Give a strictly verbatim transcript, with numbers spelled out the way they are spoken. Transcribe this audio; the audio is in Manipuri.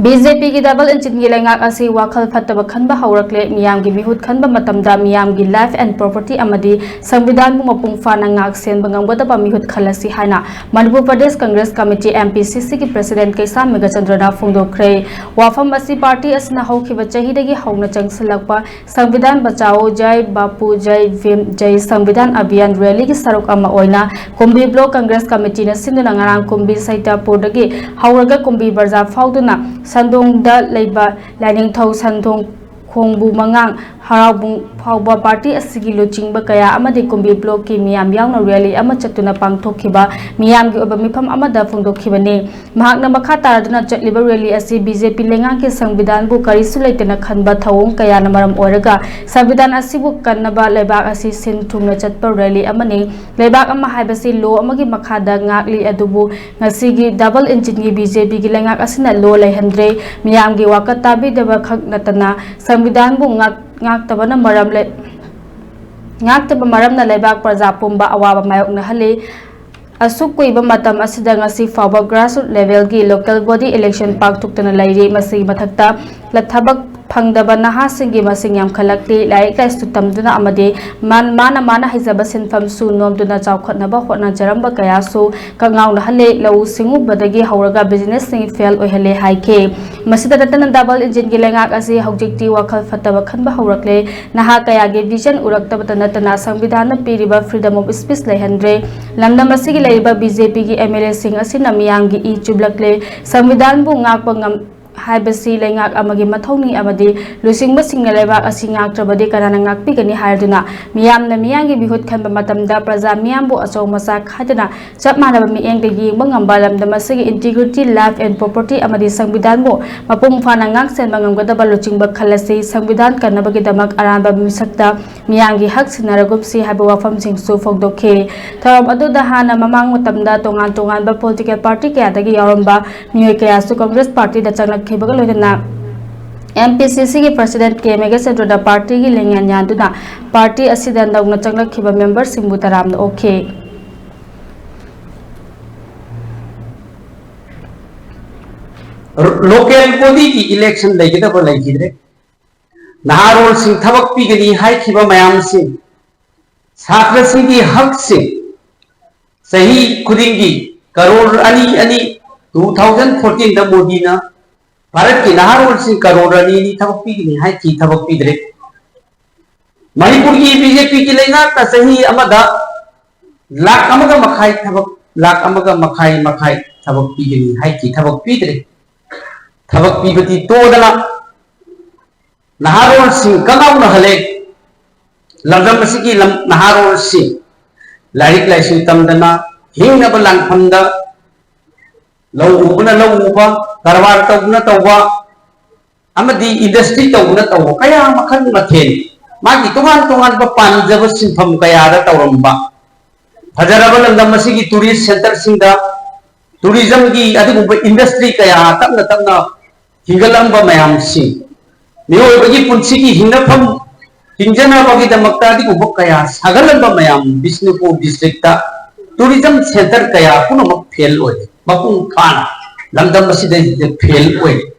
ꯕꯤ ꯖꯦ ꯄꯤꯒꯤ double engineꯒꯤ ꯂꯩꯉꯥꯛ ꯑꯁꯤ ꯋꯥꯈꯜ ꯐꯠꯇꯕ ꯈꯟꯕ ꯍꯧꯔꯛꯂꯦ꯫ ꯃꯤꯌꯥꯝꯒꯤ ꯃꯤꯍꯨꯠ ꯈꯟꯕ ꯃꯇꯝꯗ ꯃꯤꯌꯥꯝꯒꯤ life and property ꯑꯃꯗꯤ ꯁꯪꯕꯤꯙꯥꯟꯕꯨ ꯃꯄꯨꯡ ꯐꯥꯅ ꯉꯥꯛ ꯁꯦꯟꯕ ꯉꯝꯒꯗꯕ ꯃꯤꯍꯨꯠ ꯈꯜꯂꯁꯤ ꯍꯥꯏꯅ Manipur Pradesh Congress committee, M P C C ꯒꯤ president ꯀꯩꯁꯥꯝ ꯃꯦꯘꯆꯟꯗ꯭ꯔꯅ ꯐꯣꯡꯗꯣꯛꯈ꯭ꯔꯦ꯫ ꯋꯥꯐꯝ ꯑꯁꯤ party ꯑꯁꯤꯅ ꯍꯧꯈꯤꯕ ꯆꯍꯤꯗꯒꯤ ꯍꯧꯅ ꯆꯪꯁꯤꯜꯂꯛꯄ ꯁꯪꯕꯤꯙꯥꯟ ꯕꯆꯥꯑꯣ, ꯖꯥꯏ ꯕꯥꯄꯨ, ꯖꯥꯏ ꯚꯤꯝ, ꯖꯥꯏ ꯁꯪꯕꯤꯙꯥꯟ ꯑꯚꯤꯌꯥꯟ rallyꯒꯤ ꯁꯔꯨꯛ ꯑꯃ ꯑꯣꯏꯅ ꯀꯨꯝꯕꯤ block congress committeeꯅ ꯁꯤꯟꯗꯨꯅ ꯉꯔꯥꯡ ꯀꯨꯝꯕꯤ ꯁꯩꯇꯥꯄꯨꯔꯗꯒꯤ ꯍꯧꯔꯒ ꯀꯨꯝꯕꯤ ꯕꯖꯥꯔ ꯐꯥꯎꯗꯨꯅ ꯁꯟꯗꯣꯡꯗ ꯂꯩꯕ ꯂꯥꯏꯅꯤꯡꯊꯧ ꯁꯟꯗꯣꯡ ꯈꯣꯡꯕꯨ ꯃꯉꯥꯡ ꯍꯔꯥꯎꯕꯨꯡ ꯐꯥꯎꯕ party ꯑꯁꯤꯒꯤ ꯂꯨꯆꯤꯡꯕ ꯀꯌꯥ ꯑꯃꯗꯤ ꯀꯨꯝꯕꯤ blockꯀꯤ ꯃꯤꯌꯥꯝ ꯌꯥꯎꯅ rally ꯑꯃ ꯆꯠꯇꯨꯅ ꯄꯥꯡꯊꯣꯛꯈꯤꯕ ꯃꯤꯌꯥꯝꯒꯤ ꯑꯣꯏꯕ ꯃꯤꯐꯝ ꯑꯃꯗ ꯐꯣꯡꯗꯣꯛꯈꯤꯕꯅꯤ꯫ ꯃꯍꯥꯛꯅ ꯃꯈꯥ ꯇꯥꯔꯗꯨꯅ ꯆꯠꯂꯤꯕ rally ꯑꯁꯤ B J P ꯂꯩꯉꯥꯛꯀꯤ ꯁꯪꯕꯤꯙꯥꯟꯕꯨ ꯀꯔꯤꯁꯨ ꯂꯩꯇꯅ ꯈꯟꯕ ꯊꯧꯑꯣꯡ ꯀꯌꯥꯅ ꯃꯔꯝ ꯑꯣꯏꯔꯒ ꯁꯪꯕꯤꯙꯥꯟ ꯑꯁꯤꯕꯨ ꯀꯟꯅꯕ ꯂꯩꯕꯥꯛ ꯑꯁꯤ ꯁꯤꯟ ꯊꯨꯡꯅ ꯆꯠꯄ rally ꯑꯃꯅꯤ꯫ ꯂꯩꯕꯥꯛ ꯑꯃ ꯍꯥꯏꯕꯁꯤ law ꯑꯃꯒꯤ ꯃꯈꯥꯗ ꯉꯥꯛꯂꯤ, ꯑꯗꯨꯕꯨ ꯉꯁꯤꯒꯤ double engineꯒꯤ B J Pꯒꯤ ꯂꯩꯉꯥꯛ ꯑꯁꯤꯅ law ꯂꯩꯍꯟꯗ꯭ꯔꯦ꯫ ꯃꯤꯌꯥꯝꯒꯤ ꯋꯥꯀꯠ ꯇꯥꯕꯤꯗꯕ ꯈꯛ ꯅꯠꯇꯅ ꯁꯪꯕꯤꯙꯥꯟꯕꯨ ꯉꯥꯛ-, ꯉꯥꯛꯇꯕꯅ ꯃꯔꯝ ꯂꯩ-, ꯉꯥꯛꯇꯕ ꯃꯔꯝꯅ ꯂꯩꯕꯥꯛ ꯄ꯭ꯔꯖꯥ ꯄꯨꯝꯕ ꯑꯋꯥꯕ ꯃꯥꯌꯣꯛꯅꯍꯜꯂꯤ꯫ ꯑꯁꯨꯛ ꯀꯨꯏꯕ ꯃꯇꯝ ꯑꯁꯤꯗ ꯉꯁꯤ ꯐꯥꯎꯕ grassroots levelꯒꯤ local body election ꯄꯥꯡꯊꯣꯛꯇꯅ ꯂꯩꯔꯤ꯫ ꯃꯁꯤꯒꯤ ꯃꯊꯛꯇ ꯊꯕꯛ ꯐꯪꯗꯕ ꯅꯍꯥꯁꯤꯡꯒꯤ ꯃꯁꯤꯡ ꯌꯥꯝꯈꯠꯂꯛꯂꯤ꯫ ꯂꯥꯏꯔꯤꯛ ꯂꯥꯏꯁꯨ ꯇꯝꯗꯨꯅ ꯑꯃꯗꯤ ꯃꯥ-, ꯃꯥꯅ ꯃꯥꯅ ꯍꯩꯖꯕ ꯁꯤꯟꯐꯝꯁꯨ ꯅꯣꯝꯗꯨꯅ ꯆꯥꯎꯈꯠꯅꯕ ꯍꯣꯠꯅꯖꯔꯝꯕ ꯀꯌꯥꯁꯨ ꯀꯛꯉꯥꯎꯅꯍꯜꯂꯦ꯫ ꯂꯧꯎ ꯁꯤꯡꯎꯕꯗꯒꯤ ꯍꯧꯔꯒ businessꯁꯤꯡ fail ꯑꯣꯏꯍꯜꯂꯦ ꯍꯥꯏꯈꯤ꯫ ꯃꯁꯤꯗ ꯅꯠꯇꯅ double engineꯒꯤ ꯂꯩꯉꯥꯛ ꯑꯁꯤ ꯍꯧꯖꯤꯛꯇꯤ ꯋꯥꯈꯜ ꯐꯠꯇꯕ ꯈꯟꯕ ꯍꯧꯔꯛꯂꯦ꯫ ꯅꯍꯥ ꯀꯌꯥꯒꯤ vision ꯎꯔꯛꯇꯕꯇ ꯅꯠꯇꯅ ꯁꯪꯕꯤꯙꯥꯟꯅ ꯄꯤꯔꯤꯕ freedom of speech ꯂꯩꯍꯟꯗ꯭ꯔꯦ꯫ ꯂꯝꯗꯝ ꯑꯁꯤꯒꯤ ꯂꯩꯔꯤꯕ B J Pꯒꯤ M L Aꯁꯤꯡ ꯑꯁꯤꯅ ꯃꯤꯌꯥꯝꯒꯤ ꯏ ꯆꯨꯞꯂꯛꯂꯦ꯫ ꯁꯪꯕꯤꯙꯥꯟꯕꯨ ꯉꯥꯛꯄ ꯉꯝ-, ꯍꯥꯏꯕꯁꯤ ꯂꯩꯉꯥꯛ ꯑꯃꯒꯤ ꯃꯊꯧꯅꯤ ꯑꯃꯗꯤ ꯂꯨꯆꯤꯡꯕꯁꯤꯡꯅ ꯂꯩꯕꯥꯛ ꯑꯁꯤ ꯉꯥꯛꯇ꯭ꯔꯕꯗꯤ ꯀꯅꯥꯅ ꯉꯥꯛꯄꯤꯒꯅꯤ ꯍꯥꯏꯗꯨꯅ ꯃꯤꯌꯥꯝꯅ ꯃꯤꯌꯥꯝꯒꯤ ꯃꯤꯍꯨꯠ ꯈꯟꯕ ꯃꯇꯝꯗ ꯄ꯭ꯔꯖꯥ ꯃꯤꯌꯥꯝꯕꯨ ꯑꯆꯧ ꯃꯆꯥ ꯈꯥꯏꯗꯅ ꯆꯞ ꯃꯥꯟꯅꯕ ꯃꯤꯠꯌꯦꯡꯗ ꯌꯦꯡꯕ ꯉꯝꯕ, ꯂꯝꯗꯝ ꯑꯁꯤꯒꯤ integrity, life and property ꯑꯃꯗꯤ ꯁꯪꯕꯤꯙꯥꯟꯕꯨ ꯃꯄꯨꯡ ꯐꯥꯅ ꯉꯥꯛ ꯁꯦꯟꯕ ꯉꯝꯒꯗꯕ ꯂꯨꯆꯤꯡꯕ ꯈꯜꯂꯁꯤ꯫ ꯁꯪꯕꯤꯙꯥꯟ ꯀꯟꯅꯕꯒꯤꯗꯃꯛ ꯑꯔꯥꯟꯕ ꯃꯤꯁꯛꯇ ꯃꯤꯌꯥꯝꯒꯤ ꯍꯛ ꯁꯤꯟꯅꯔꯒꯨꯝꯁꯤ ꯍꯥꯏꯕ ꯋꯥꯐꯝꯁꯤꯡꯁꯨ ꯐꯣꯡꯗꯣꯛꯈꯤ꯫ ꯊꯧꯔꯝ ꯑꯗꯨꯗ ꯍꯥꯟꯅ ꯃꯃꯥꯡ ꯃꯇꯝꯗ ꯇꯣꯉꯥꯟ ꯇꯣꯉꯥꯟꯕ political party ꯀꯌꯥꯗꯒꯤ ꯌꯥꯎꯔꯝꯕ ꯃꯤꯑꯣꯏ ꯀꯌꯥꯁꯨ ꯀꯪꯒ꯭ꯔꯦꯁ partyꯗ ꯆꯪꯂꯛꯈꯤꯕꯒ ꯂꯣꯏꯅꯅ M P C Cꯒꯤ president K ꯃꯦꯘꯆꯟꯗ꯭ꯔꯗ partyꯒꯤ ꯂꯦꯡꯌꯥꯟ ꯌꯥꯟꯗꯨꯅ party ꯑꯁꯤꯗ ꯅꯧꯅ ꯆꯪꯂꯛꯈꯤꯕ memberꯁꯤꯡꯕꯨ ꯇꯔꯥꯝꯅ ꯑꯣꯛꯈꯤ꯫ ꯂꯣꯀꯦꯜ ꯕꯣꯗꯤꯒꯤ ꯏꯂꯦꯛꯁꯟ ꯂꯩꯒꯗꯕ ꯂꯩꯈꯤꯗ꯭ꯔꯦ꯫ ꯅꯍꯥꯔꯣꯜꯁꯤꯡ ꯊꯕꯛ ꯄꯤꯒꯅꯤ ꯍꯥꯏꯈꯤꯕ ꯃꯌꯥꯝꯁꯤꯡ, ꯁꯥꯇ꯭ꯔꯁꯤꯡꯒꯤ ꯍꯛꯁꯤꯡ, ꯆꯍꯤ ꯈꯨꯗꯤꯡꯒꯤ ꯀꯔꯣꯔ ꯑꯅꯤ ꯑꯅꯤ, ꯇꯨ ꯊꯥꯎꯖꯟ ꯐꯣꯔꯇꯤꯟꯗ ꯃꯣꯗꯤꯅ ꯚꯥꯔꯠꯀꯤ ꯅꯍꯥꯔꯣꯜꯁꯤꯡ ꯀꯔꯣꯔ ꯑꯅꯤ ꯑꯅꯤ ꯊꯕꯛ ꯄꯤꯒꯅꯤ ꯍꯥꯏꯈꯤ, ꯊꯕꯛ ꯄꯤꯗ꯭ꯔꯦ꯫ ꯃꯅꯤꯄꯨꯔꯒꯤ ꯕꯤ ꯖꯦ ꯄꯤꯒꯤ ꯂꯩꯉꯥꯛꯅ ꯆꯍꯤ ꯑꯃꯗ ꯂꯥꯛ ꯑꯃꯒ ꯃꯈꯥꯏ ꯊꯕꯛ, ꯂꯥꯛ ꯑꯃꯒ ꯃꯈꯥꯏ ꯃꯈꯥꯏ ꯊꯕꯛ ꯄꯤꯒꯅꯤ ꯍꯥꯏꯈꯤ, ꯊꯕꯛ ꯄꯤꯗ꯭ꯔꯦ꯫ ꯊꯕꯛ ꯄꯤꯕꯗꯤ ꯇꯣꯗꯅ ꯅꯍꯥꯔꯣꯜꯁꯤꯡ ꯀꯉꯥꯎꯅꯍꯜꯂꯦ꯫ ꯂꯝꯗꯝ ꯑꯁꯤꯒꯤ ꯂꯝ-, ꯅꯍꯥꯔꯣꯜꯁꯤꯡ ꯂꯥꯏꯔꯤꯛ ꯂꯥꯏꯁꯨ ꯇꯝꯗꯅ ꯍꯤꯡꯅꯕ ꯂꯥꯟꯐꯝꯗ ꯂꯧ ꯎꯕꯅ ꯂꯧ ꯎꯕ, ꯀꯔꯕꯥꯔ ꯇꯧꯕꯅ ꯇꯧꯕ, ꯑꯃꯗꯤ ꯏꯟꯗꯁꯇ꯭ꯔꯤ ꯇꯧꯕꯅ ꯇꯧꯕ ꯀꯌꯥ ꯃꯈꯜ ꯃꯊꯦꯜ, ꯃꯥꯒꯤ ꯇꯣꯉꯥꯟ ꯇꯣꯉꯥꯟꯕ ꯄꯥꯝꯖꯕ ꯁꯤꯟꯐꯝ ꯀꯌꯥꯗ ꯇꯧꯔꯝꯕ, ꯐꯖꯔꯕ ꯂꯝꯗꯝ ꯑꯁꯤꯒꯤ ꯇꯨꯔꯤꯁ ꯁꯦꯟꯇꯔꯁꯤꯡꯗ ꯇꯨꯔꯤꯖꯝꯒꯤ ꯑꯗꯨꯒꯨꯝꯕ ꯏꯟꯗꯁꯇ꯭ꯔꯤ ꯀꯌꯥ ꯇꯞꯅ ꯇꯞꯅ ꯍꯤꯡꯒꯠꯂꯝꯕ ꯃꯌꯥꯝꯁꯤꯡ, ꯃꯤꯑꯣꯏꯕꯒꯤ ꯄꯨꯟꯁꯤꯒꯤ ꯍꯤꯡꯅꯐꯝ ꯍꯤꯡꯖꯅꯕꯒꯤꯗꯃꯛꯇ ꯑꯗꯨꯒꯨꯝꯕ ꯀꯌꯥ ꯁꯥꯒꯠꯂꯝꯕ ꯃꯌꯥꯝ ꯕꯤꯁꯅꯨꯄꯨꯔ ꯗꯤꯁꯇ꯭ꯔꯤꯛꯇ ꯇꯨꯔꯤꯖꯝ ꯁꯦꯟꯇꯔ ꯀꯌꯥ ꯄꯨꯝꯅꯃꯛ ꯐꯦꯜ ꯑꯣꯏꯔꯦ꯫ ꯃꯄꯨꯡ ꯐꯥꯅ ꯂꯝꯗꯝ ꯑꯁꯤꯗꯩꯁꯤꯗ ꯐꯦꯜ ꯑꯣꯏꯔꯦ꯫